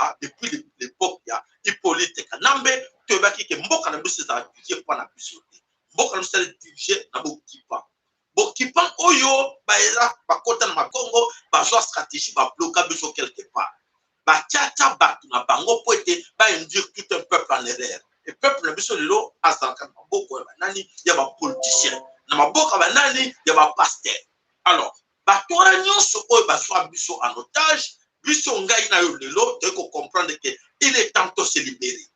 koloba depuis l'époque ya Hippolyte Kanambe. Toyebaki ke mboka na biso ezala dirigé mpo na biso te. Mboka na biso ezali dirigé na bokipa bokipa oyo baeza bakota na makongo, bazwa stratégie, babloka biso quelque part, batiatia bato na bango mpo ete bainduire tout un peuple en erreur. E peuple na biso lelo azalaka na maboko ya banani? Ya bapoliticien, na maboko ya banani? Ya bapasteur. Alors bato wana nyonso oyo bazwa biso en otage, biso, ngai na yo, lelo toyei kocomprendre ke il est temps to se libérer.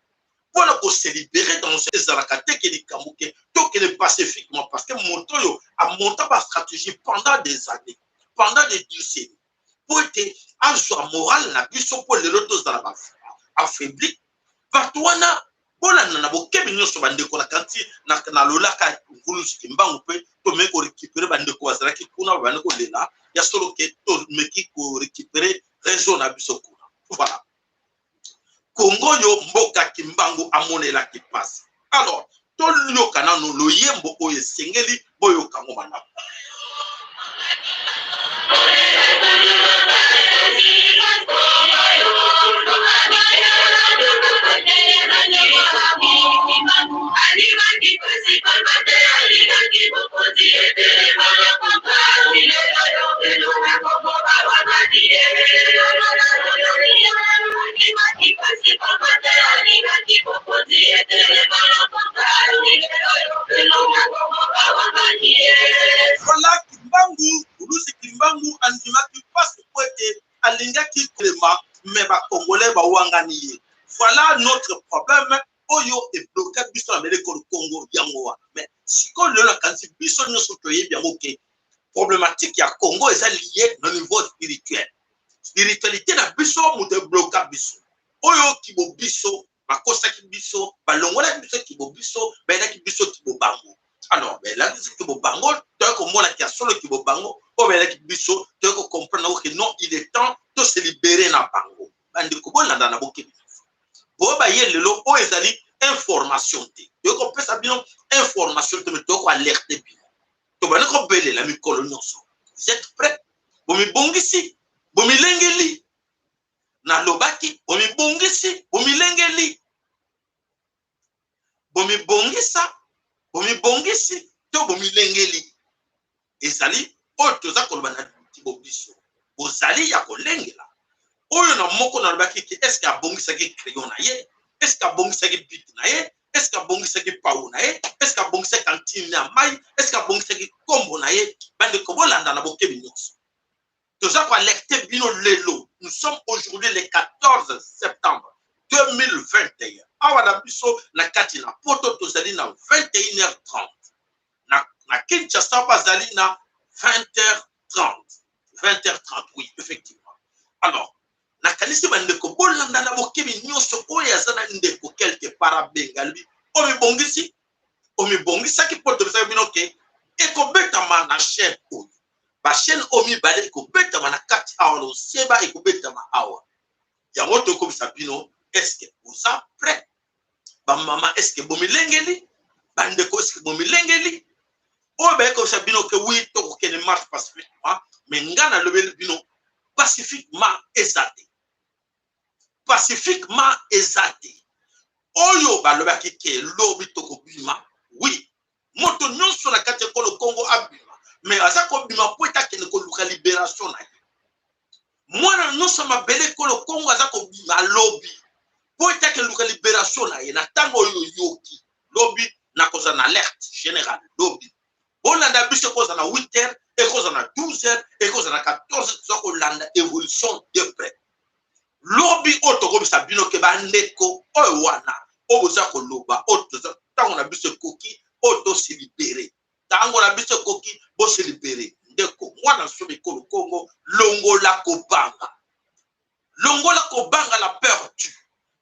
Mpona kose libérer dans ezalaka te ke likambo ke tokende pacifiquement, parce que moto oyo amonta bastratégie pendant des années, pendant des décennies, mpo ete azwa morale na biso mpo lelo tozala baaffaibli. Bato wana, bolanda na bokebi nyonso, bandeko. Na kanti na lolaka ngulusu Kimbangu mpe tomeki korécupérer bandeko bazalaki kuna, babandi kolela ya solo ke tomeki korécupérer réseau na biso kuna. Voilà, Kongo oyo mboka Kimbangu amonelaki mpasi. Alors toyoka nano loyembo oyo, esengeli boyoka ngo malamu. Voilà, Kimbangu, Kulusi Kimbangu andimaki mpasi po ete alingaki kolema, me bacongolais bawangani ye. Voilà notre problème oyo ebloka biso na melekolo Congo, yango wana. Mais sikoyo lelo nakanisi biso nyonso toyebi yango ke problématique ya Congo eza lié na niveau spirituel. Spiritualité na biso moto ebloka biso. Oyo kibo biso bakosaki biso, balongolaki biso kibo biso, bayelaki biso kibo bango. Alors bayelaki biso kibo bango, toyaki komonaki ya solo kibo bango oyo bayelaki biso. Toyaki kocomprendre ke non, il est temps to se libérer na bango. Bandeko, bolanda na bokebi boyo baye lelo. Oyo ezali information te, toyei kopesa bino information te, me toyei koalerte bino. Tobandi kobelela mikolo nyonso. Vous êtes prêt? Bomibongisi? Bomilengeli? Nalobaki bomibongisi, bomilengeli? Bomibongisa, bomibongisi to bomilengeli? Ezali oyo toza koloba na bo biso bozali ya kolengela. Oyo na moko nalobaki ke est-ce abongisaki crayon na ye? Est-ce abongisaki bic na ye? Est-ce abongisaki pau na ye? Est-ce abongisaki kantine ya mai? Est-ce abongisaki nkombo na ye? Bandeko, bolanda na bokebi nyonso. Toza koalerte bino lelo. Nous sommes aujourd'hui le 14 septembre 2021. Awa na biso na kati na Poto tozali na 21h30. Na Kinshasa bazali na 20h30, 20h30, oui, effectivement. Alors nakanisi bandeko bolanda na bokebi nyonso. Oyo aza na ndeko quelque part, abenga, alobi omibongisi, omibongisaki, mpo tobisaki bino ke ekobetama na chaîne oyo. Bachaîne oyo mibale ekobetama na kati awa, loseba ekobetama awa. Yango tokobisa bino. Est-ce oza prêt? Bamama, est-ce bomilengeli? Bandeko, est-ce bomilengeli? Oyo bayekobisa bino ke oui, tokokende marche pacifiquement, mais nga nalobeli bino, pacifiquement eza te, pacifiquement eza te. Oyo balobaki ke lobi tokobima, oui, moto nyonso na kati ya ekolo Kongo abima, mais aza kobima po ete akende koluka libération na ye. Mwana nyonso mabele ekolo Kongo aza kobima lobi po ete akende luka libération na ye. Na ntango oyo yoki lobi, nakozala na alerte générale lobi. Bolanda biso, ekozala na 8 heures, ekozala na 12 heures, ekozala na 14 heures. Toza kolanda évolution de près. Lobi oyo tokobisa bino ke bandeko oyo wana oyo boza koloba, oyo toza ntango na biso ekoki, oyo tose libérer. Ntango na biso ekoki, bose libérer. Ndeko mwana nsomi ekolo Kongo, longola kobanga, longola kobanga. La peur tue.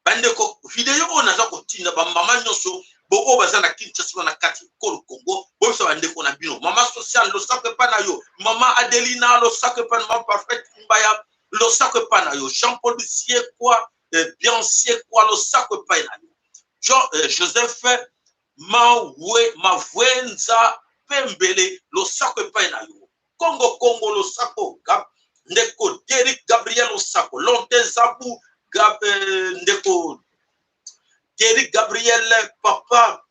Bandeko, video oyo naza kotinda bamama nyonso bo oyo baza na Kinshasa, na kati ekolo Kongo, boyebisa bandeko na bino. Mama Social, losako epai na yo. Mama Adelina, losako epai na mama Parfaite Mbaya, losako epai na yo. Jean Paul Siekwa, bien Siekwa, losako epai na yo. Jean, Joseph Mawe Mavwenza Pembele, losako epai na yo. Kongo Kongo, losako. Ndeko Derik Gabriel, losako. Lonte Zabu. Gab, ndeko Thierry Gabriel, papa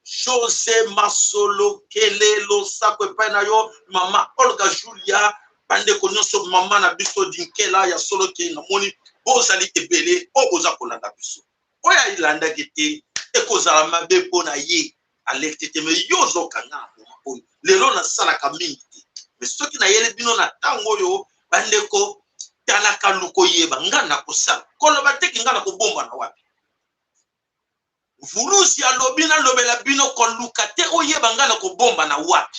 José Masolo Kele, losako epai na yo mama Olga Julia, bandeko nyonso, mama na biso Dinkela ya solo ke namoni bozali ebele oyo boza kolanda biso. Oyo ayilandaki te, ekozala mabe mpo na ye alerte te. Me yo ozokanga na moma oyo lelo nasalaka mingi te, me soki nayeli bino na ntango oyo, bandeko, talaka lukoyeba nga nakosala koloba teke nga nakobomba na wapi. Vuluzi alobi nalobela bino koluka te oyeba nga nakobomba na wapi,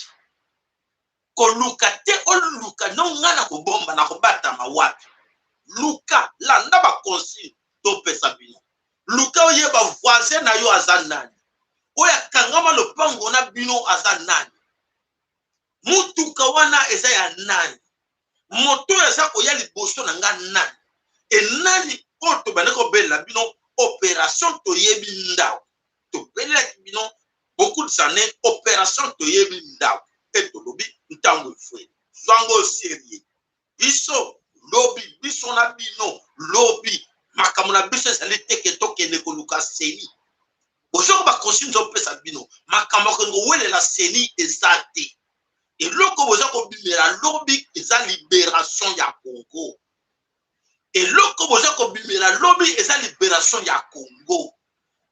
koluka te oluka no nga nakobomba nakobatama wapi. Luka landa baconsigne topesa bino, luka oyeba voisin na yo aza nani, oyo akangama lopango na bino aza nani, mutuka wana eza ya nani, moto oyo aza koya liboso na nga nani, enani oyo tobandi kobelela bino opération Toyebi Ndako. Tobelelaki bino beaucoup d'années opération Toyebi Ndako, e tolobi ntango efweli zwango sérieux. Biso lobi, biso na bino lobi, makambo na biso ezali teke tokende koluka CENI. Bozoko baconsigne nzopesa bino, makambo akende kowelela CENI eza te. Eloko boza kobimela lobi eza libération ya Congo. Eloko boza kobimela lobi eza libération ya Congo.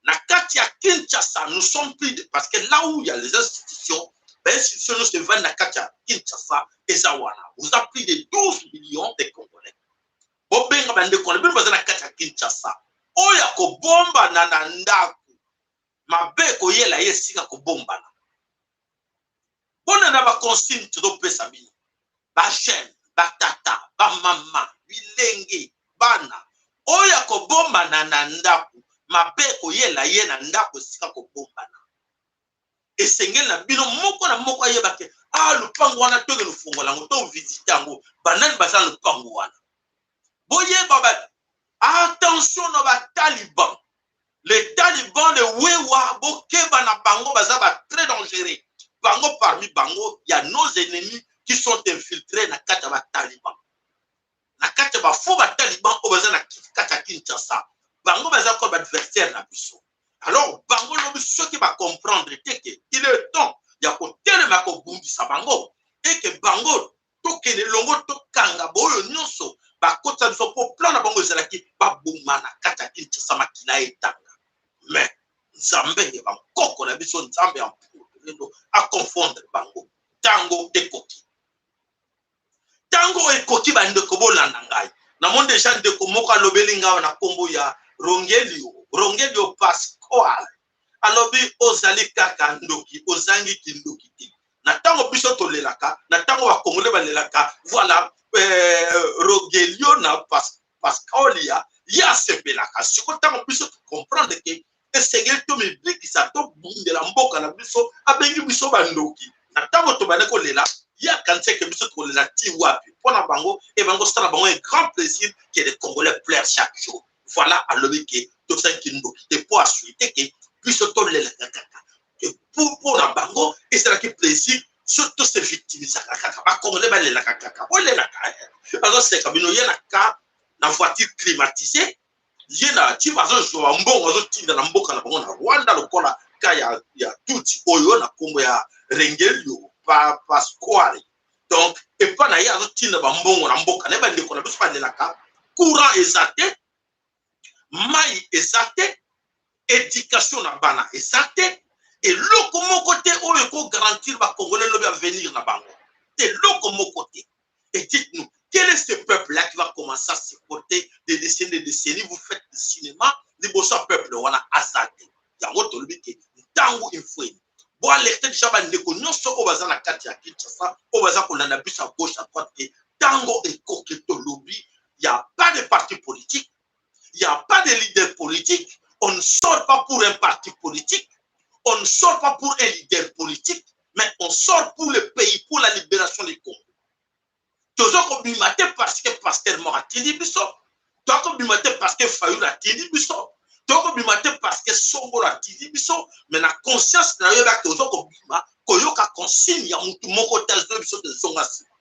Na kati ya Kinshasa, nous sommes plus de, parce que là où il y a les institutions, bainstitution nyonso evandi na kati ya Kinshasa eza wana. Boza plus de 12 millions de Congolais. Bobenga bandeko na bino baza na kati ya Kinshasa, oyo akobombana na ndako, mabe ekoyela ye esika kobombana. Mpona na baconsigne tozopesa bino, bajeune, batata, bamama, bilenge, bana, oyo akobombana na ndako, mabe ekoyela ye na ndako esika kobombana. Esengeli na bino moko na moko ayeba ke a lupango wana toke lufungola yango, to visite yango, banani baza na lupango wana. Boyeba ba attention na bataliban, les talibans de wewa, bokeba na bango, baza ba très dangereux bango. Parmi bango ya nos ennemis qui sont infiltrés na kati ya bataliban, na kati ya bafaux bataliban oyo baza na kati ya Kinshasa, bango baza koa baadversaire na biso. Alors bango lobi soki bacomprendre te ke il est temps ya kotelema kobundisa bango, eke bango tokende elongo tokanga boyo nyonso bakotisa biso, mpo plan na bango ezalaki baboma na kati ya Kinshasa, makila etanga. Mais Nzambe ya bankoko na biso, Nzambe ya mpulu, aconfondre bango. Ntango ekoki, ntango ekoki. Bandeko, bolanda ngai. Namoni deja ndeko moko alobeli ngai na nkombo ya Rongelio, Rongelio Pasquale, alobi ozali kaka ndoki, ozangi kindoki te. Na ntango biso tolelaka, na ntango bakongole balelaka, voilà, Rogelio na Pascalia ye asepelaka. Siko ntango biso tocomprendre ke esengeli tomibikisa, tobundela mboka na biso, abengi biso bandoki. Na ntango tobandi kolela, ye akanisi eke biso tokolela ti wapi? Mpo na bango ebango kosala bango un grand plaisir que les Congolais pleurent chaque jour. Voilà, alobi ke tozangi kindoki te, mpo asouhaite ke biso tolelaka kaka. Mpo na bango ezalaki plaisir so tose victimisaka kaka, bacongolais balelaka kaka, bolelaka. Azoseka bino, ye na ka na voiture climatisée, ye na ti bazozwa mbongo, azotinda na mboka na bango na Rwanda, lokola ka ya Tutsi oyo na nkombo ya Rengelio pa, Pasquale. Donc epa na ye azotinda bambongo na mboka na ye. Bandeko na biso balelaka, courant eza te, mai eza te, éducation na bana eza te, eloko moko te oyo ekogarantir bacongolais lobi avenir na bango, eloko moko te. Et dites-nous, quel est ce peuple-là qui va commencer à supporter des décennies, des décennies? Vous faites du cinéma, liboso ya peuple wana aza te. Yango tolobi ke ntango infweni boalerte deja bandeko nyonso oyo baza na kati ya Kinshasa, oyo baza kolanda biso à gauche, à droite, ke ntango ekoki. Tolobi ya pas de parti politique, il n'y a pas de leader politique. On ne sort pas pour un parti politique, on ne sort pas pour un leader politique, mais on sort pour le pays, pour la libération du Congo. Toza kobima te parce que pasteur moko atindi biso, toza kobima te parce que Fayulu atindi biso, toza kobima te parce que Songolo atindi biso, mais na conscience na yo yebaki toza kobima koyoka consigne ya mutu moko te. Azoyi biso tozonga nsima.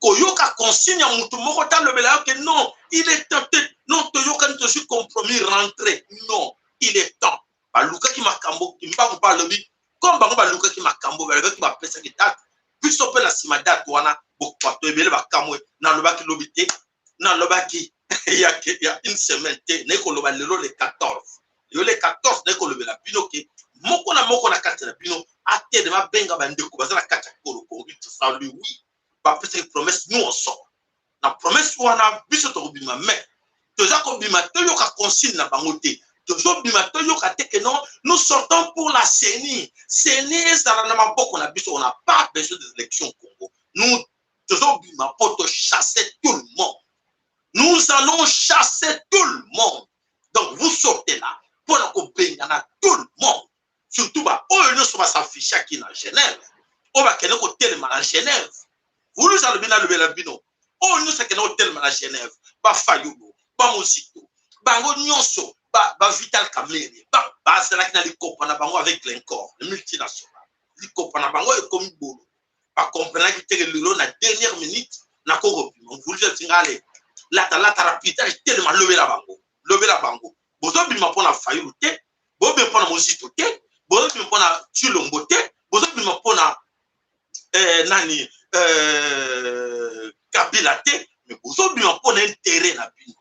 Koyoka consigne ya motu moko te alobela yo ke non, il est temps te, non, toyokani, tozwi compromis, rentre. Non, il est temps. Balukaki makambo Kimbangu mpe alobi comme bango balukaki makambo, balobaki, bapesaki date, biso mpe na nsima date wana bato ebele bakamwe. Nalobaki lobi te, nalobaki ya une semaine te, naye koloba lelo le 14. Lelo le 14, naye kolobela bino ke moko na moko na kati na bino atelema, abenga bandeko baza na kati ya kolo Kongo. Tosali oui, bapesaki promesse, nous on sort na promesse wana, biso tokobima. Mais toza kobima, toyoka consigne na bango te. Tozobima, toyoka te ke non, nous sortons pour la CENI. CENI ezala na maboko na biso. On n'a pas besoin des élections Congo. Nous tozobima mpo tochasser tout le monde. Nous allons chasser tout le monde. Donc vous sortez là mpona kobengana tout le monde, surtout baoyo nyonso bas'affichaki na Genève, oyo bakende kotelema na Genève. Vuluzi alobi, nalobela bino, oyo nyonso akende kotelema na Genève, baFayulu, baMuzito, bango nyonso, baVital Kamerhe, bazalaki na likopa na bango avec Glencore, le multinational. Likopa na bango ekomi bolo, bakomprenaki teke lelo na dernière minute nakokobima. Vuluzi atinga ale lata lata rapide, telema, lobela bango, lobela bango. Bozobima mpo na Fayulu te, bozobima mpo na Mozito te, bozobima mpo na Tshilombo te, bozobima mpo na nani, Kabila te, mais bozobima mpo na intérêt na bino.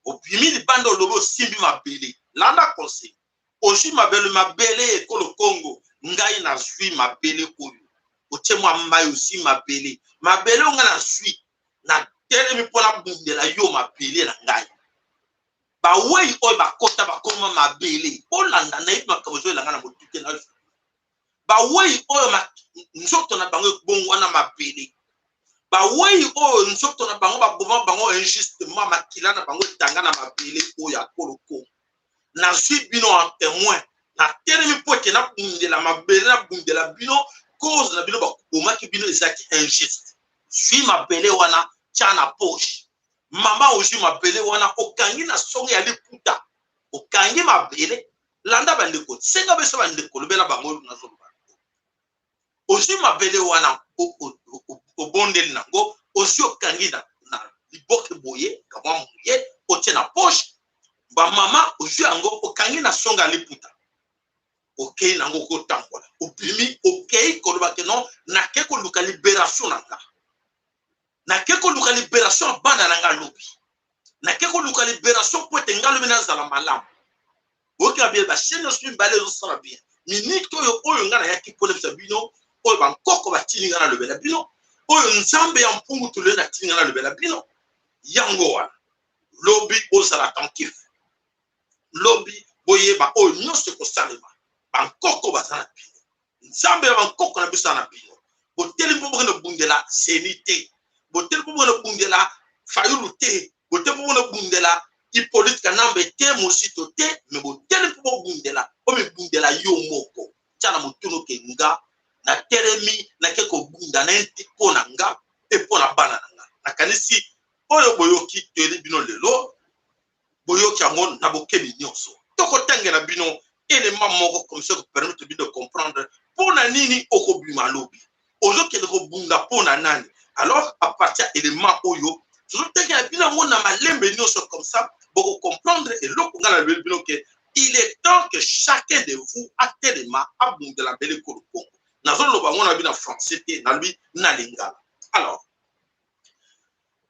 Obimi libanda, olobi, osimbi mabele, landa conseil, ozwi mabele, mabele ekolo Kongo, ngai nazwi mabele oyo, otie mwa mai, ozwi mabele, mabele oyo ngai nazwi, natelemi mpo nabundela yo mabele na ngai. Bawei oyo bakota, bakoma mabele, bolanda, nayebi makambo ezoyelanga na motu te. Na bawei oyo nzoto na bango ebongwana mabele, bawei oyo nzoto na bango baboma bango injustement, makila na bango etanga na mabele oyo ya kolo Kongo, nazwi bino en témoin, natelemi mpo ete nabundela mabele, nabundela bino cause na bino. Babomaki bino, ezalaki injuste. Zwi mabele wana, tia na poche. Mama, ozwi mabele wana, okangi na songe ya liputa, okangi mabele. Landa bandeko, senga biso bandeko, lobela bango nazoloba. Ozwi mabele wana, obondeli nango, ozwi, okangi na liboke boye, kamwa moye, otie na poche. Bamama, ozwi yango, okangi na songe ya liputa, okei nango, okotambola, obimi, okei koloba ke non, nake koluka libération na nga, nake koluka libération ya bana na nga lobi, nake koluka libération mpo ete nga lobi nazala malamu. Boyoki bien, bachaîne nyonso mibale ezosala bien. Minute oyo, oyo ngai nayaki mpona bisa bino, oyo bankoko batindi ngai nalobela bino, oyo Nzambe ya mpungu toloi natindi ngai nalobela bino, yango wana. Lobi bozala attentif, lobi boyeba oyo nyonso ekosalema. Bankoko baza na bino, Nzambe ya bankoko na biso na bino. Boteli mpo bokende bundela CENI te, boteli mpo bokende bundela Fayulu te, boteli mpo bokende bundela Hippolyte Kanambe te, Mozito te, mais boteli mpo bobundela, omibundela yo moko. Tia na motunu ke nga natelemi, nake kobunda na nti mpo na nga e mpo na bana na nga. Nakanisi oyo boyoki, toyeli bino lelo, boyoki yango na bokebi nyonso. Tokotangela bino élément moko comme ça kopermettre bino de comprendre mpo na nini okobima lobi, ozokende kobunda mpo na nani. Alors, à partir ya élément oyo tozotangela bino yango na malembe nyonso, comme ça bokocomprendre eloko ngai nalobeli bino ke il est temps que chacun de vous atelema, abundela mbele ekolo Kongo. Nazoloba yango na bino na français te, nalobi na lingala. Alors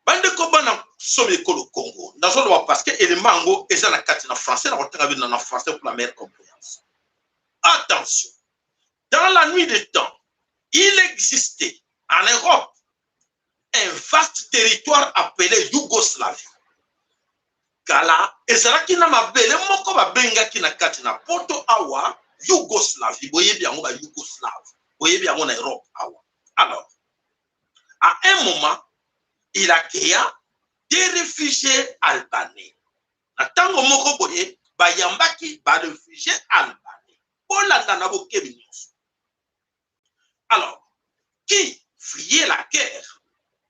bandeko, bana somi ekolo Congo, nazoloba parce que élément yango eza na kati na français, na kotanga bino na français pour la meilleure compréhension. Attention, dans la nuit des temps, il existait en Europe un vaste territoire appelé Yougoslavie. Kala ezalaki na mabele moko babengaki na kati na poto awa Yougoslavie. Boyebi yango, bayougoslave, boyebi yango na Europe awa. Alors, à un moment, il accueilla des réfugiés albanais. Na ntango moko boye, bayambaki baréfugiés albanais. Bolanda na bokebi nyonso. Alors, qui fuyaient la guerre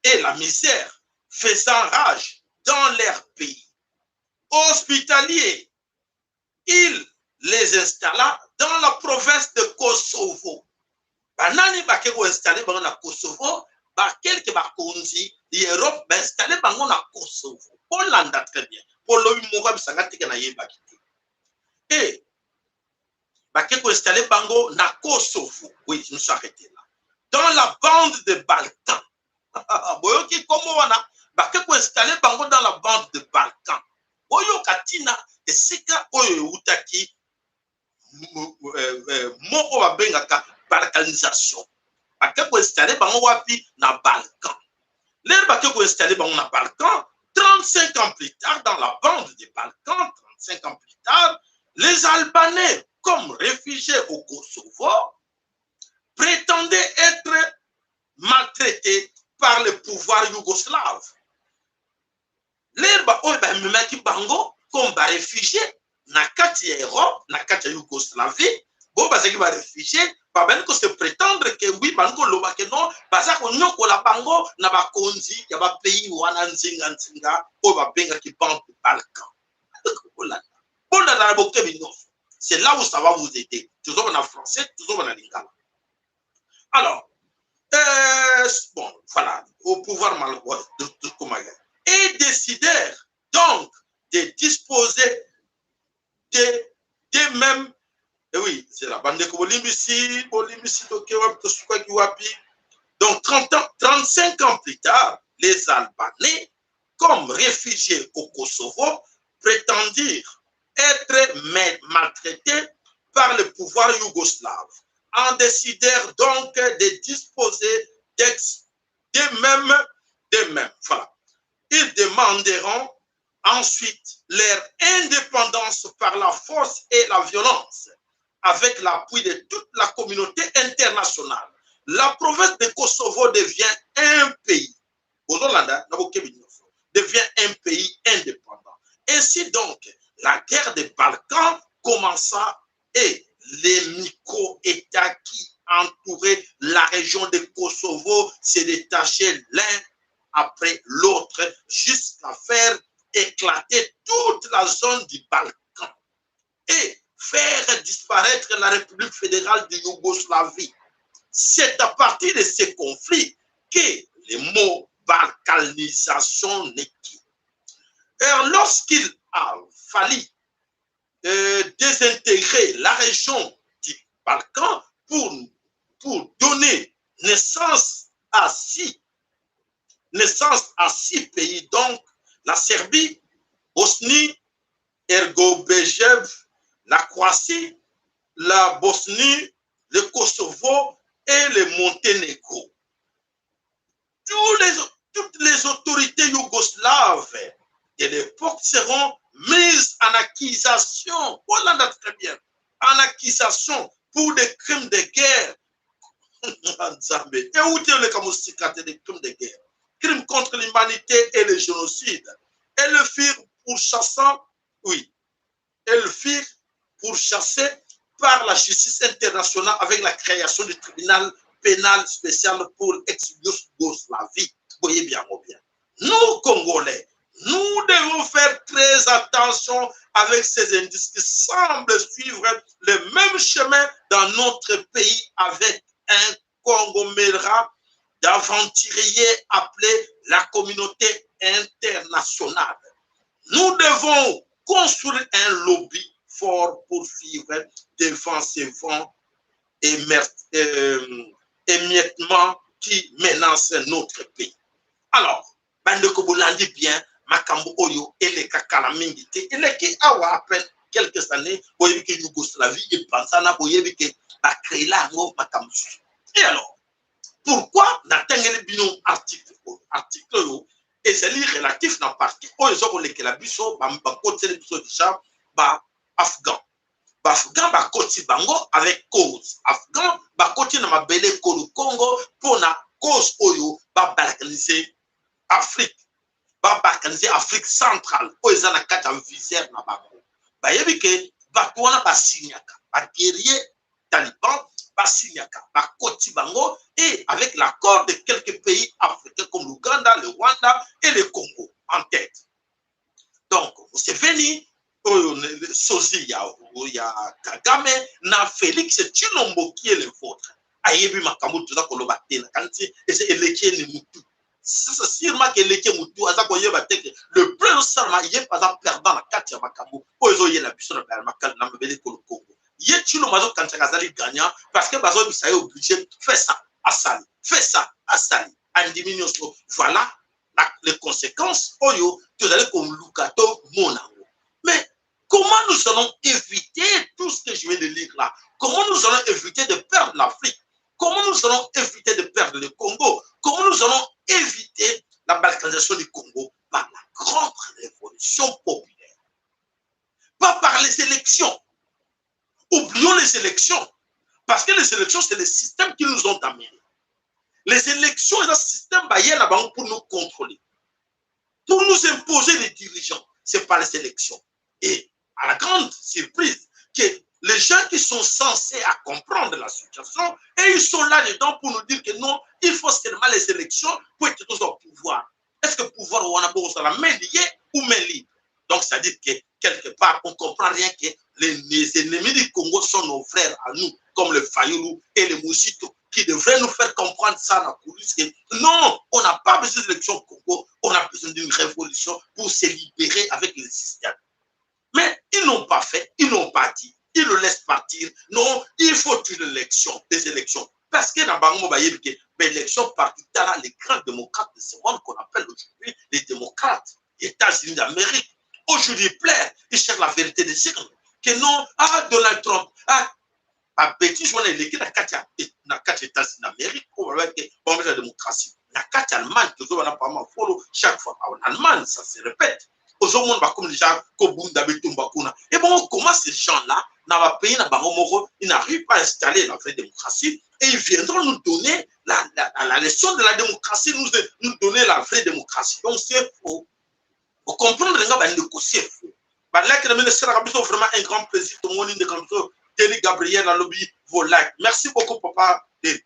et la misère faisant rage dans leur pays. Hospitalier, il les installa dans la province de Kosovo. Banani bake koinstaller bango na Kosovo? Ba quelques bakonzi ya Europe bainstalle bango na Kosovo. Bolanda très bien, mpo lobi moko abisanga teke nayebaki te. E bake koinstalle bango na Kosovo. Oui, je me suis arrêté là. Dans la bande de Balkans. Boyoki nkombo wana, bake koinstalle bango dans la bande de Balkans. Boyoka ntina esika oyo eutaki moko babengaka balkanisation. Bake koinstalle bango wapi? Na Balkan. L'heure bake koinstalle bango na Balkan, 35 ans plus tard, dans la bande des Balkans, 35 ans plus tard, les Albanais, comme réfugiés au Kosovo, prétendaient être maltraités par le pouvoir yougoslave. L'heure baoyo bamemaki bango comme baréfugié na kati ya Europe, na kati ya Yougoslavie, bo bazalaki baréfugié, babandi kose prétendre ke oui, bandi koloba ke non, baza konyokola bango na bakonzi ya bapays wana nzinga-nzinga oyo babengaki bande de Balkan. Bolanda, bolanda na bokebi nyonso, c'est là où ça va vous aider. Tozomona na français, tozomona lingala. Alors bon, voilà, au pouvoir mal de, et décidèrent donc de disposer de d'eux-mêmes. Et oui, c'est la bandeko, bolimbisi, bolimbisi, toke wapi, tosukaki wapi? Donc 30 ans, 35 ans plus tard, les Albanais, comme réfugiés au Kosovo, prétendirent être maltraités par le pouvoir yougoslave, en décidèrent donc de disposer d'eux-mêmes, d'eux-mêmes. Voilà. Ils demanderont ensuite leur indépendance par la force et la violence, avec l'appui de toute la communauté internationale. La province de Kosovo devient un pays. Devient un pays indépendant. Ainsi donc, la guerre des Balkans commença et les micro-États qui entouraient la région de Kosovo se détachaient l'un après l'autre jusqu'à faire éclater toute la zone du Balkan et faire disparaître la République fédérale de Yougoslavie. C'est à partir de ces conflits que le mot balkanisation naquit. Et lorsqu'il a fallu désintégrer la région du Balkan pour donner naissance à six pays, donc la Serbie, Bosnie, Herzegovine, la Croatie, la Bosnie, le Kosovo et le Monténégro. Toutes les autorités yougoslaves de l'époque seront mises en accusation. Voilà, très bien. En accusation pour des crimes de guerre. Et où est des crimes de guerre? Crimes contre l'humanité et le génocide. Elles le firent pourchassant, oui, elles le firent pourchasser par la justice internationale avec la création du tribunal pénal spécial pour l'ex-Yougoslavie. Voyez bien, bien. Nous, Congolais, nous devons faire très attention avec ces indices qui semblent suivre le même chemin dans notre pays avec un conglomérat d'aventuriers appelé la communauté internationale. Nous devons construire un lobby fort pour vivre devant ces vents émiettement qui menacent notre pays. Alors, bandeko, bolandi bien makambo oyo eleka kala mingi te, eleki awa à peine quelques années. Boyebi ke Yougoslavie epanzana, boyebi ke bacréela yango makambo mosusu. Et alors, pourquoi natangeli bino article oyo? Article oyo ezali relatif na partie oyo eza kolekela biso. Bakotiseli biso déjà baafghan. Baafghan bakoti bango avec cause. Afghan bakoti na mabele ekolo Congo mpona cause oyo babalkaniser Afrique, babalkaniser Afrique centrale oyo eza na kati ya viseur na bango. Bayebi ke bato wana basignaka, baguerrier taliban basignaka, bakoti bango et avec l'accord de quelques pays africains comme l'Ouganda, le Rwanda et le Congo en tête. Donc Museveni oyo sosie ya Kagame na Félix Tshilombo qui est le vôtre. Ayebi makambo toza koloba te. Nakanisi eza eleki ye ni mutu. Sasa sûrement ke eleki mutu, aza koyeba te ke le plan ezosalama, ye mpe aza perdant na kati ya makambo oyo ezoyela biso na mabele ekolo Kongo. Ye Tshilombo azokanisaka azali gagnant parce que bazoyebisa ye obligé, fait ça, asali, fait ça, asali, andimi nyonso. Voilà les conséquences oyo tozali koluka tomona yango. Mais comment nous allons éviter tout ce que je viens de lire là? Comment nous allons éviter de perdre l'Afrique? Comment nous allons éviter de perdre le Congo? Comment nous allons éviter la balkanisation du Congo? Par la grande révolution populaire, pas par les élections. Oublions les élections, parce que les élections, c'est le système qui nous ont amenés. Les élections, c'est un système là pour nous contrôler, pour nous imposer les dirigeants. C'est pas les élections. Et à la grande surprise, que les gens qui sont censés à comprendre la situation, et ils sont là-dedans pour nous dire que non, il faut seulement les élections pour être tous au pouvoir. Est-ce que pouvoir ou on a la main liée ou main libre? Donc, ça dit que quelque part, on ne comprend rien que les ennemis du Congo sont nos frères à nous, comme le Fayoulou et le Mouzito, qui devraient nous faire comprendre ça dans la coulisses. Que non, on n'a pas besoin d'élections au Congo, on a besoin d'une révolution pour se libérer avec le système. Mais ils n'ont pas fait, ils n'ont pas dit, ils le laissent partir. Non, il faut une élection, des élections. Parce que dans bango bayebi que élection partout, les grands démocrates de ce monde qu'on appelle aujourd'hui les démocrates, les États-Unis d'Amérique, aujourd'hui plaît, ils cherchent la vérité des urnes. Que non, ah, Donald Trump, ah, ba bêtise wana eleki na kati ya États-Unis d'Amérique oyo balobaki ke la démocratie. Na kati ya Allemagne, tozobana pama folo chaque fois en Allemagne, ça se répète. Ozomona bakomi déjà kobunda bitumba kuna. Et bon, comment ces gens-là, na bapays na bango moko, ils n'arrivent pas à installer la vraie démocratie et ils viendront nous donner la leçon de la démocratie, nous donner la vraie démocratie? Donc c'est faux. Comprendre nga, bandeko, c'est faux. Balike na bino esalaka biso vraiment un grand plaisir. Tomoni ndeko na biso Teli Gabriel alobi vos like. Merci beaucoup, papa David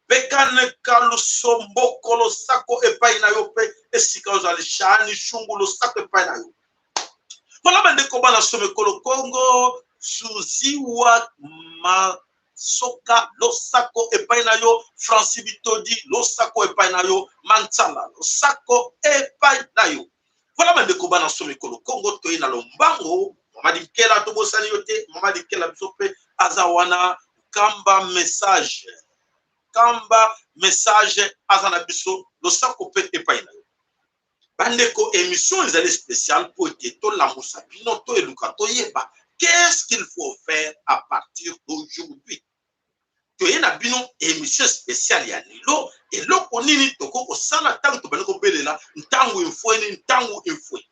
Bekane Kalusomboko. Losako epai na yo mpe esika ozali. Shani Shungu, losako epai na yo. Mpona bandeko bana somekolo Kongo, Suziwa Masoka, losako epai na yo. Francis Bitodi, losako epai na yo. Mansala, losako epai na yo. Voilà, bandeko bana somekolo Kongo, toye na lombango. Mama Dikela, tobosani yo te. Mama Dikela biso mpe aza wana. Kamba message, kamba message aza na biso. Losako mpe epai na yo. Bandeko, émission ezali spéciale mpo ete tolamusa bino, to eluka toyeba qu'est-ce qu'il faut faire à partir d'aujourd'hui. Toye na bino émission spéciale ya lelo: eloko nini tokoki kosala ntango tobandi kobelela ntango efweni? Ntango efweni,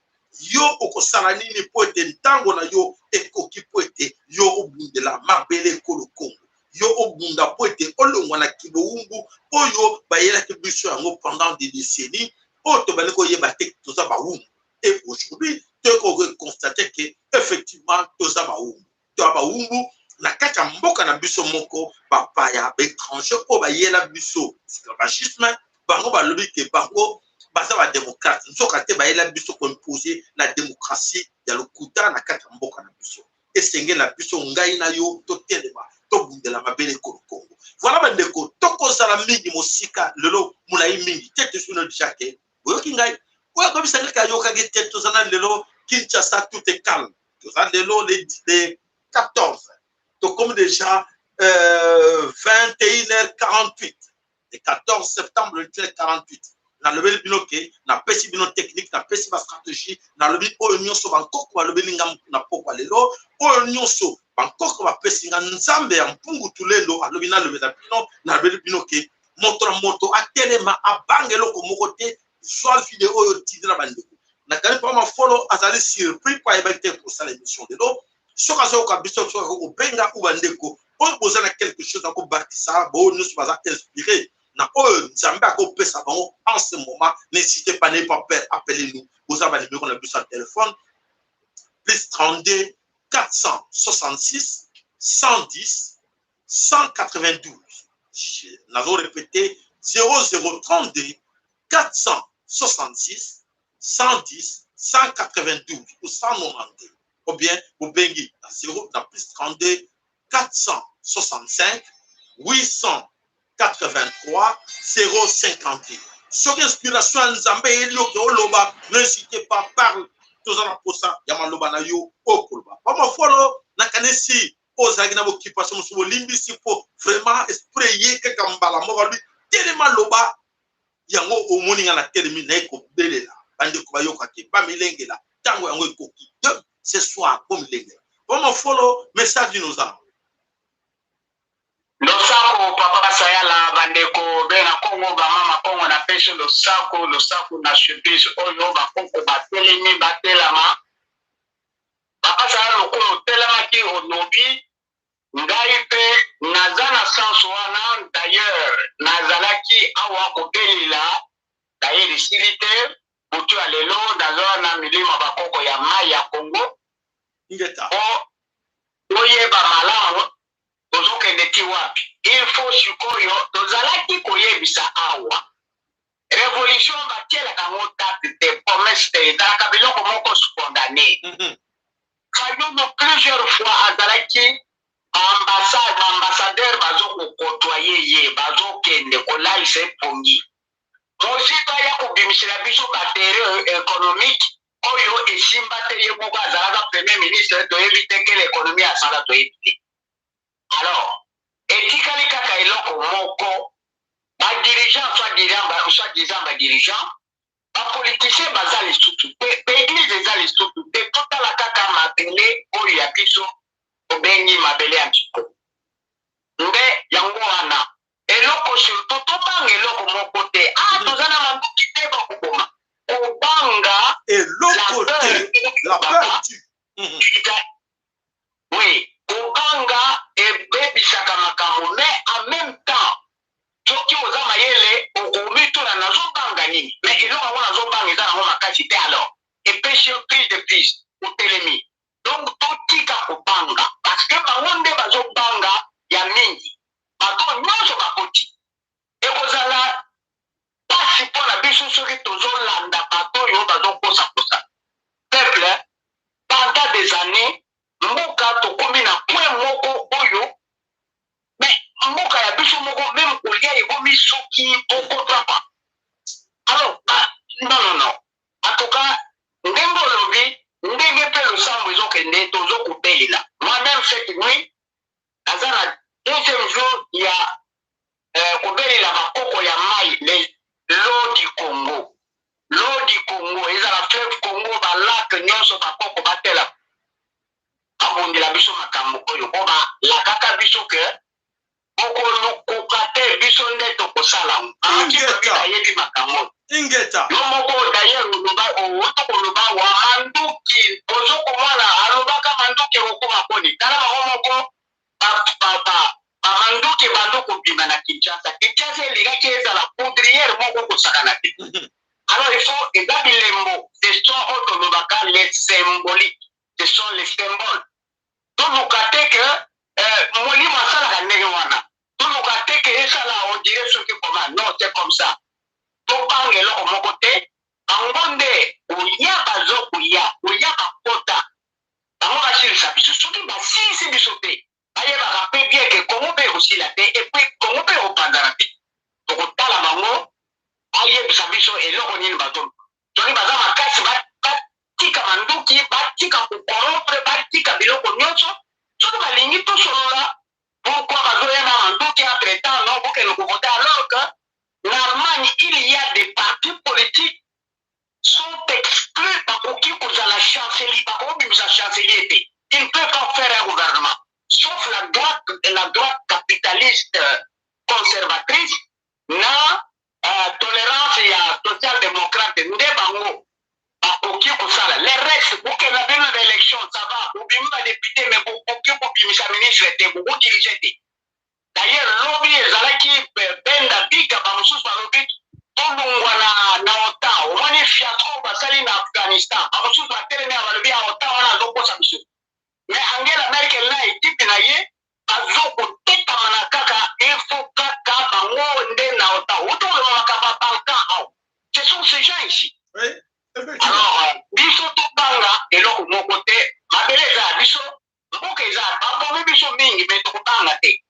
yo okosala nini mpo ete ntango na yo ekoki mpo ete yo obundela mabele ekolo Kongo, yo obunda mpo ete olongwa na kibowumbu oyo bayelaki biso yango pendant des décennies, oyo tobandi koyeba te toza bawumbu? Et aujourd'hui tokoki constater que effectivement toza bawumbu, toza bawumbu na kati ya mboka na biso moko. Bapaya, baétranger oyo bayela biso esclavagisme, bango balobi ke bango baza badémocrate, nzoka te bayela biso koimpose la démocratie ya lokuta na kati ya mboka na biso. Esengeli na biso, ngai na yo, totelema, tobundela mabele ekolo Kongo. Voilà, bandeko, tokozala mingi mosika lelo, molai mingi te. Tosino déjà ke boyoki ngai oyo akobisa ngai ayokaki te. Toza na lelo, Kinshasa tout est calme. Toza lelo le 14, tokomi déjà 21h48, le 14 septembre 21h48. Nalobeli bino ke napesi bino technique, napesi bastratégie, nalobi oyo nyonso bankoko balobeli nga na pokwa lelo, oyo nyonso bankoko bapesi nga, Nzambe ya Mpungu Tulendo alobi nalobela bino. Nalobeli bino ke moto na moto atelema, abanga eloko moko te. Zwa video oyo, tindela bandeko. Nakali mpa Mafolo azali surpris mpo ayebaki te kosala émission lelo. Soki azoyoka biso, soki akoki kobenga u bandeko oyo boza na quelque chose akobakisa, boyo nyonso baza inspiré na oyo Nzambe akopesa bango en ce moment, n'hésitez pas, n'ayez pas peur, appelez-nous. Boza banuméro na biso ya téléphone: plus 32 466 110 192. Nazo répété: 0032 466 110 192 ou 192, ou bien bobengi na 0 na plus 32 465. 883 050. Soki inspiration ya Nzambe eyeli yo ke oloba, n'hésitez pas, parle. Toza na posa ya maloba na yo okoloba. Pamafolo, nakanisi ozalaki na bokipasi mosusu, bolimbisi mpo vraiment esprit eye kaka mbala moko alobi telema loba yango. Omoni nga na telemi, naye kobelela bandeko bayoka te, bamilengela, ntango yango ekoki de ce soir bomilengela. Pamafolo, message nini oza nango? Losako papa Sayala, bandeko bena Kongo, bamama Kongo, napesi losako, losako na surprise oyo bakoko batelemi, batelama. Papa Sayala, lokola otelemaki, olobi, ngai mpe naza na sens wana. D'ailleurs nazalaki awa kobelela, d'ailleurs esili te. Butu ya lelo naza na milimo bakoko ya mai ya Kongo. Ingeta. Po toyeba malamu tozokende ti wapi. Il faut sikoyo tozalaki koyebisa awa, révolution batielaka yango date te, promesse te, ezalaka biloko moko spontané. Fayulu plusieurs fois azalaki baambassade, baambassadeur bazokokotoye ye, bazokende kolalisa epongi. Mosika ya kobimisela biso baterrain économique oyo esimba te, ye moko azalaka premier ministre, toyebi te quelle économie asala, toyebi te. Alors etikali kaka eloko moko: badirigeant, soit disant badirigeant, bapoliticien baza lisusu te, baeglise eza lisusu te. Totala kaka mabele oyo ya biso tobengi mabele ya ntiko nde yango wana. Eloko surtout, tobanga eloko moko te. Ah, toza na manduki te, bakoboma. Kobanga eloko te, la peur tue. Oui, kobanga ebebisaka makambo, mais en même temps soki oza mayele, okomituna: nazobanga nini? Mais eloko yango nazobanga eza nango makasi te. Alors epesi yo prise de prise, otelemi. Donc totika kobanga, parce que bango nde bazobanga ya mingi. Bato nyonso bakoti, ekozala pasi mpo na biso soki tozolanda bato oyo bazokosakosa peuple pendant des années. Mboka tokomi na point moko oyo, mais mboka ya biso moko, même kolia ekomi soki tokotapa. Alors bah, non, non, non, en tout cas ndenge olobi, ndenge mpe losambo ezokende, tozokobelela. Moi-même cette nuit naza na deuxième jour ya kobelela bakoko ya mai, l'eau du Congo, l'eau du Congo, ezala fleuve Congo, balac nyonso, bakoko batela, babundela biso makambo oyo po balakaka biso ke bokolukuka te, biso nde tokosala. Ayebi makambo. Ingeta. Yo moko d'ailleurs oloba, outi koloba wa manduki, ozokomona alobaka manduki ekokoma koni. Tala bango moko, bamanduki ebanda kobima na Kinshasa. Kinshasa elingaki ezala poudrière moko kosakana te. Alors il faut, eza bilembo, ce sont oyo tolobaka les symboliques, ce sont les symboles. Toluka te ke molimo asalaka ndenge wana, toluka te ke esala on dirait soki comment. Non, c'est comme ça. Tobanga eloko moko te. Bango nde koya, bazokoya, koya bakota, bango basilisa biso. Soki basilisi biso te, bayebaka mpe bien ke Kongo mpe ekosila te, et puis Kongo mpe ekopanzana te. Tokotala bango, bayebisa biso eloko nini bazoluka. Soki baza makasi, batika manduki, batika kocorrompre, batika biloko nyonso. Soki balingi tosolola, pourquoi bazoya na manduki? Entre temps non, bokende kovote, alors que na Allemagne il y a des partis politiques sont exclus, bakoki kozala chancelier, bakobimisa chancelier te, ils ne peuvent pas faire un gouvernement, sauf la droite, la droite capitaliste conservatrice na tolérance ya social-démocrate nde bango bakoki kosala. Le reste, bokenda bino na baélection, ça va, bobimi badéputé, mais bokoki kobimisa ministre te, bokodirige te. D'ailleurs lobi ezalaki benda bika, bamosusu balobi tolongwa na OTAN. Omoni fiasco basali na Afghanistan, bamosusu batelemi ya balobi ya OTAN wana azokosa biso. Mais Angela Merkel na ekipe na ye azokotekama na kaka, il faut kaka bango nde na OTAN. Uta koloba makambo ya Balkan awa, ce sont ces gens ici. Oui, alors biso tobanga eloko moko te. Mabele eza ya biso, mboka eza, babomi biso mingi, mais tokobanga te.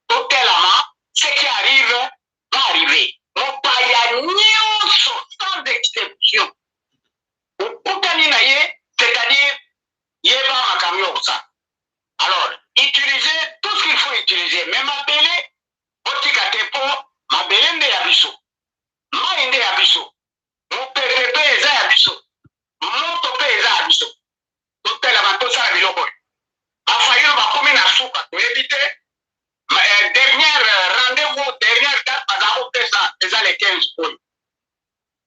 Totelama, ce qui arrive va arriver. Mopaya nyonso sans exception okutani na ye, c'est-à-dire yeba makambo ya kosala. Alors utilisez tout ce qu'il faut utiliser, mais mabele botika te, mpo mabele nde ya biso, mai nde ya biso, mopepe mpe eza ya biso, moto mpe eza ya biso. Totelama, tosala biloko oyo. Bafayulu bakomi na suka, toyebi te. Dernière rendez-vous, dernière date baza kopesa eza le 15 oyo,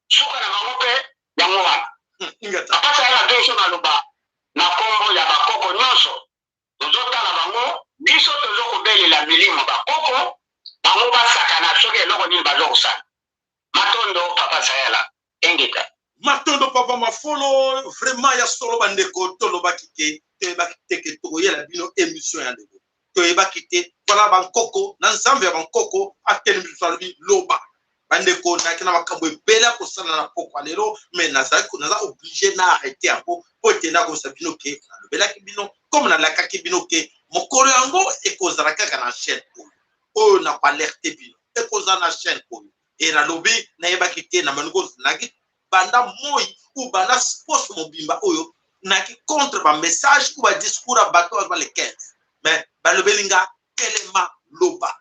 suka na bango mpe yango wana. Apasa ya na biso, naloba na nkombo ya bakoko nyonso, tozotala bango. Biso tozokobelela milimo bakoko, bango basakana soki eloko nini baza kosala. Matondo, papa Sayala, engeta. Matondo, papa Mafolo. Vraiment, ya solo bandeko, tolobaki ke toyebaki te ke tokoyela bino émission ya lelo, toyebaki te. Voilà, bankoko na Nzambe ya bankoko atelemi biso, alobi loba. Bandeko, nayaki na makambo ebele ya kosala na pokwa lelo, mais nazalaki, naza obligé na arrêter yango mpo ete nakoyebisa bino ke nalobelaki bino comme nalakaki bino ke mokolo yango ekozala kaka na chaîne oyo. Oyo na koalerter bino, ekozala na chaîne oyo. E nalobi, nayebaki te na manuko nayaki banda moi ou banda poso mobimba oyo nayaki contre bamessage ou badiscours ya bato oyo le 15, mais balobeli nga: telema, loba,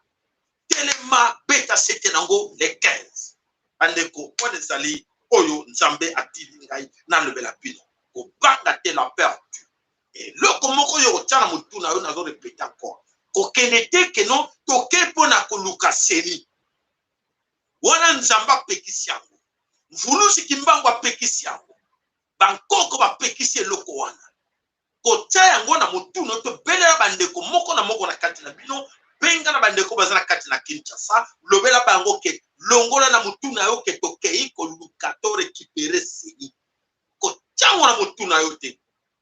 telema, beta sete nango le 15. Bandeko, wana ezali oyo Nzambe atindi ngai nalobela bino. Kobanga te, la peur tue. Eloko moko oyo kotia na motu na yo, nazorépéter encore, kokende te keno toke mpo na koluka CENI wana. Nzambe apekisi yango, Mvuluzi Kimbangu apekisi yango, bankoko bapekisi eloko wana. Kotia yango na motu. Tobelela bandeko moko na moko na kati na bino, benga na bandeko baza na kati na Kinshasa, lobela bango ke longola na motu na yo ke tokei koluka to récupérer CENI. Kotia yango na motu na yo te.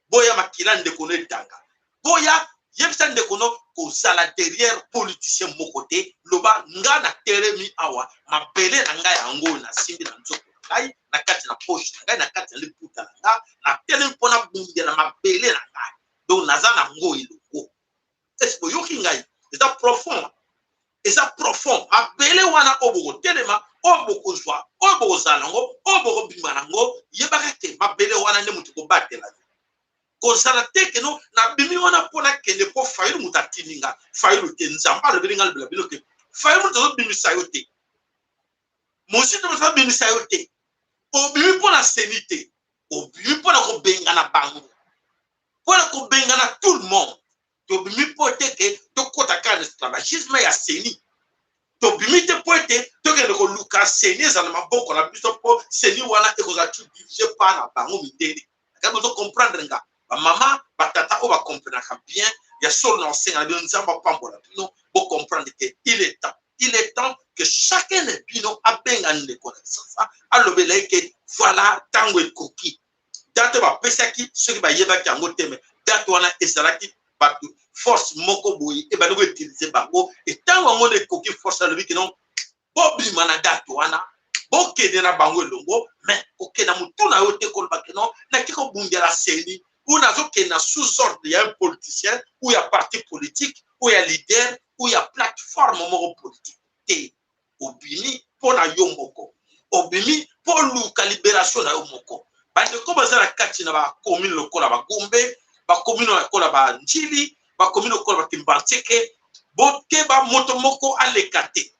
Boya makila ndeko no etanga, boya yebisa ndeko no kozala derrière politicien moko te. Loba: nga na telemi awa, mabele na ngai yango oyo nasimbi na nzoto na ngai, na kati na poche na ngai, na kati na liputa na nga, natelemi mpo nabundela mabele na ngai. Donc naza nango elongo. Ese boyoki ngai? Eza profond, eza profond. Mabele wana oyo bokotelema, oyo bokozwa, oyo bokozala nango, oyo bokobima nango, yebaka ke mabele wana nde moto kobatela yo. Kozala te keno nabimi wana mpo nakende mpo Fayulu moto atindi nga. Fayulu te, Nzambe alobeli nga alobela bino te. Fayulu moto azobimisa yo te, Mozito moto azobimisa yo te. Obimi mpo na CENI te, obimi mpo na kobengana bango, mpo na kobengana tout le monde. Tobimi mpo te ke tokɔta kaka na esclavagisme ya CENI. Tobimi te mpo ete tokende koluka CENI ezala na maboko na biso, mpo CENI wana ekozala tu dirigé pa na bango mindele. Kaka bozo comprendre nga, bamama, batata oyo bacomprenaka bien, ya solo na osenga na bino, Nzambe apambola bino, bocomprendre ke il est temps, il est temps que chacun na bino abenga ndeko na Kisasa, alobela ye ke voilà, ntango ekoki. Date bapesaki, soki bayebaki yango te, mais date wana ezalaki bato, force moko boye ebandi koutiliser bango. Etango yango nde ekoki, force alobi kino bobima na date wana, bokende na bango elongo. Mais kokende na motu na yo te koloba keno naki kobundela CENI ou nazokende na sous ordre ya un politicien ou ya parti politique ou ya leader ou ya plateforme moko politique te. Obimi mpo na yo moko, obimi mpo oluka libération na yo moko. Bandeko baza na kati na bacommune lokola Bagombe, bacommune lokola Banjili, bacommune lokola Bakimbanseke, bokeba, moto moko aleka te.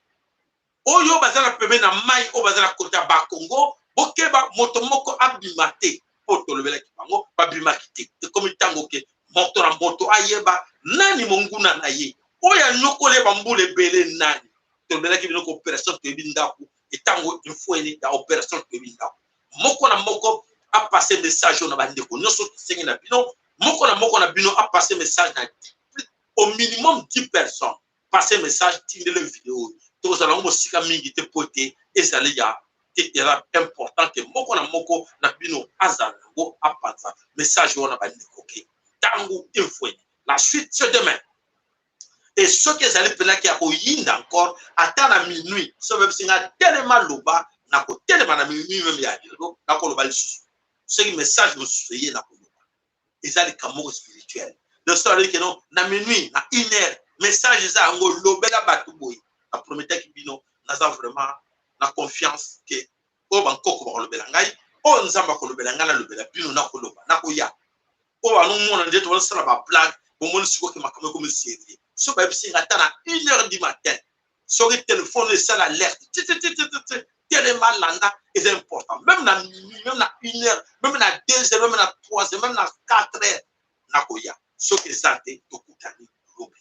Oyo baza na pembeni na mai, oyo baza na kota ya Bakongo, bokeba, moto moko abima te, mpo tolobelaki bango, babimaki te. Ekomi ntango ke moto na moto ayeba nani monguna na ye oyo anyokoli ye bambula ebele nani. Tolobelaki bino opération Toyebi Ndako, etango infweni ya opération Toyebi Ndako. Moko na moko apase message oyo na bandeko nyonso. Tosengi na bino, moko na moko na bino apase message na au minimum 10 personnes. Passe message, tindele video oyo. Tokozala yango mosika mingi te, po ete ezali ya eza important ke moko na moko na bino azala yango, apanza message wana. Bandeko, ke ntango efweni, la suite c'est demain. Et soki ezali mpenaki ya koyinda encore, ata na minuit, so bayebisi nga telema loba, na kotelema na minuit même ya lelo, nakoloba lisusu. Soki message mosusu eye, na koloba. Eza likambo moko spirituel. Donc so alobi keno na minuit, na une heure, Message eza yango, lobela bato boye. Naprometaki bino, naza vraiment na confiance ke oyo bankoko bakolobela ngai, oyo Nzambe akolobela ngai, nalobela bino, nakoloba, nakoya. Oyo banomona nde tozosala bablague, bomoni sikoyo ke makambo ekomi sérieux. So bayebisi nga ata na 1 heure du matin, soki telefone esala alerte tititititi, telema, landa, eza important. Même na minuit, même na 1 heure, même na 2 heures, même na 3 heures, même na 4 heures, nakoya. Soki eza te, tokutani lobi.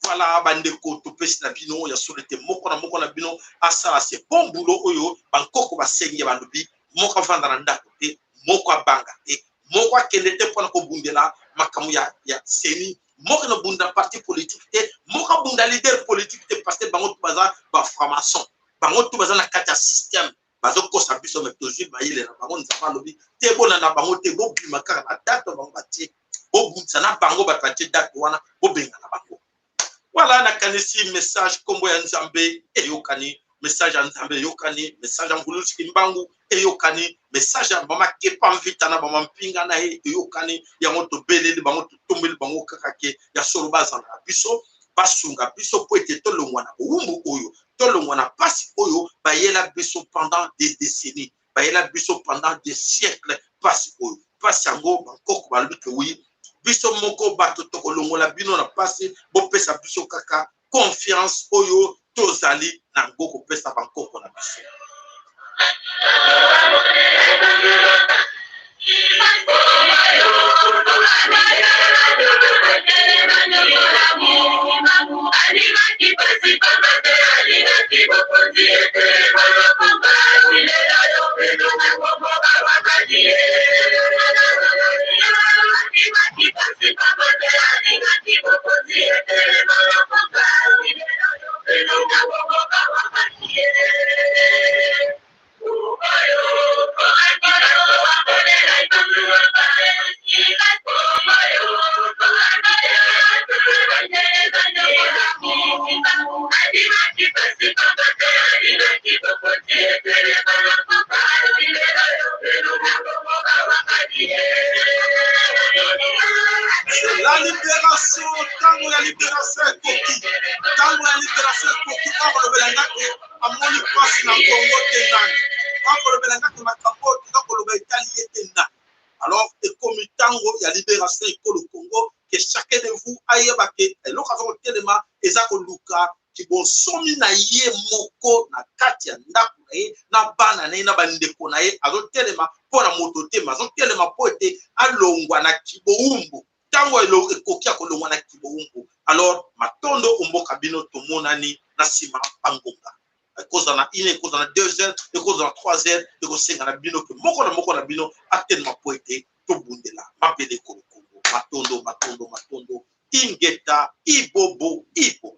Voilà, bandeko, topesi na bino ya solo ete moko na moko na bino asala ce bon boulot oyo bankoko basengi. Ya balobi, moko avanda na ndako te, moko abanga te, moko akende te mpona kobundela makambo ya CENI, moko nabunda parti politique te, moko abunda leader politique te, parce que bango to baza bafranc-maçon, bango to baza na kati ya système, bazokosa biso. Me tozwi mayele na bango. Nzambe alobi te, bolanda bango te, bobima kaka na date bango batie, bobundisa na bango. Bato batie date wana, bobengana bango. Voilà, nakanisi message, nkombo ya Nzambe eyokani, message ya Nzambe eyokani, message ya Ngulusi Kimbangu eyokani, message ya mama Kipa Mvita na bama mpinga na ye eyokani. Yango tobeleli bango, totombeli bango kaka ke ya solo bazala na biso, basunga biso mpo ete tolongwa na bowumbu oyo, tolongwa na mpasi oyo bayela biso pendant des décennies, bayela biso pendant des siècles. Mpasi oyo, mpasi yango, bankoko balobi ke oui, biso moko bato tokolongola bino na mpasi. Bopesa biso kaka confiance oyo tozali nango kopesa bankoko na biso. La libération, ntango ya libération ekoki, ntango ya libération ekoki. Akolobela nga te amoni mpasi na Kongo te, nani akolobela nga te makambo oyo toza koloba etali ye te, nani? Alors ekomi ntango ya libération ekolo Congo, ke chacun de vous ayeba ke eloko aza kotelema eza koluka kibonsomi na ye moko na kati ya ndako na ye, na bana na ye, na bandeko na ye. Azotelema mpo na moto te, ma azotelema mpo ete alongwa na kibowumbu. Ntango ekoki ya kolongwa na kibowumbu. Alors matondo omboka bino, tomonani na nsima bangonga. Ekozala na 1, ekozala na 2 heures, ekozala na 3 heures. Ekosenga na bino ke moko na moko na bino atelema mpo ete tobundela mabele ekolo Kongo. Matondo, matondo, matondo. Ingeta, ibobo, ibobo.